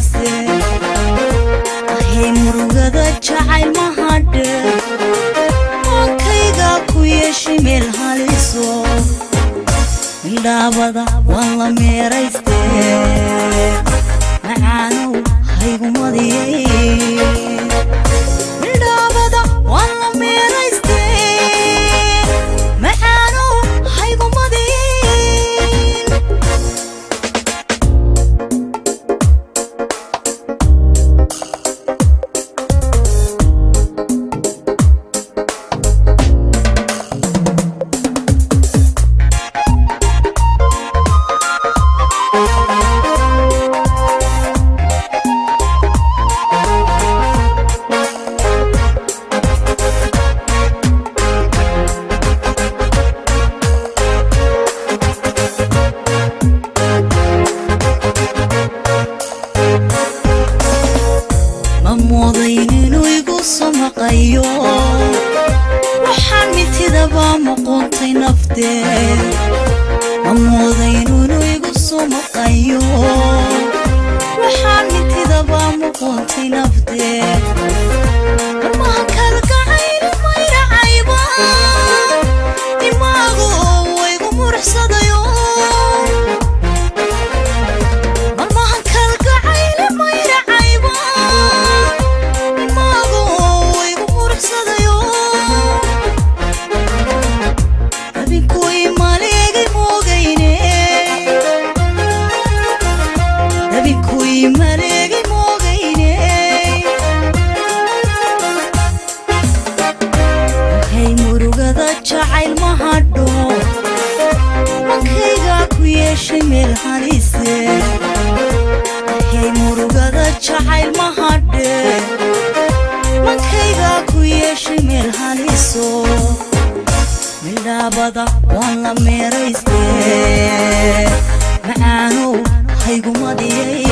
Halise ahay murugada jacayl mahadhe Mankayga ku yeeshay meel haliso Mildhaabada waan la meerayste Macaanow haygumadiyey Mildhaabada waan la meerayste Macaanow haygumadiyey Waxaan mitidaba muquntay naftee Ma moodayn inuu igu soo maqayo Waxaan mitidaba muquntay naftee Marmaha kalgacayl mayracayba Dimaagu waygu muruxsadayo Marmaha kalgacayl mayracayba Dimaagu waygu muruxsadayo Hey murugada jacayl mahadho Mankayga ku yeeshay meel halise Hey murugada jacayl mahadhe Mankayga ku yeeshay meel haliso Mildhaabada waan la meerayste Macaanow haygumadiyey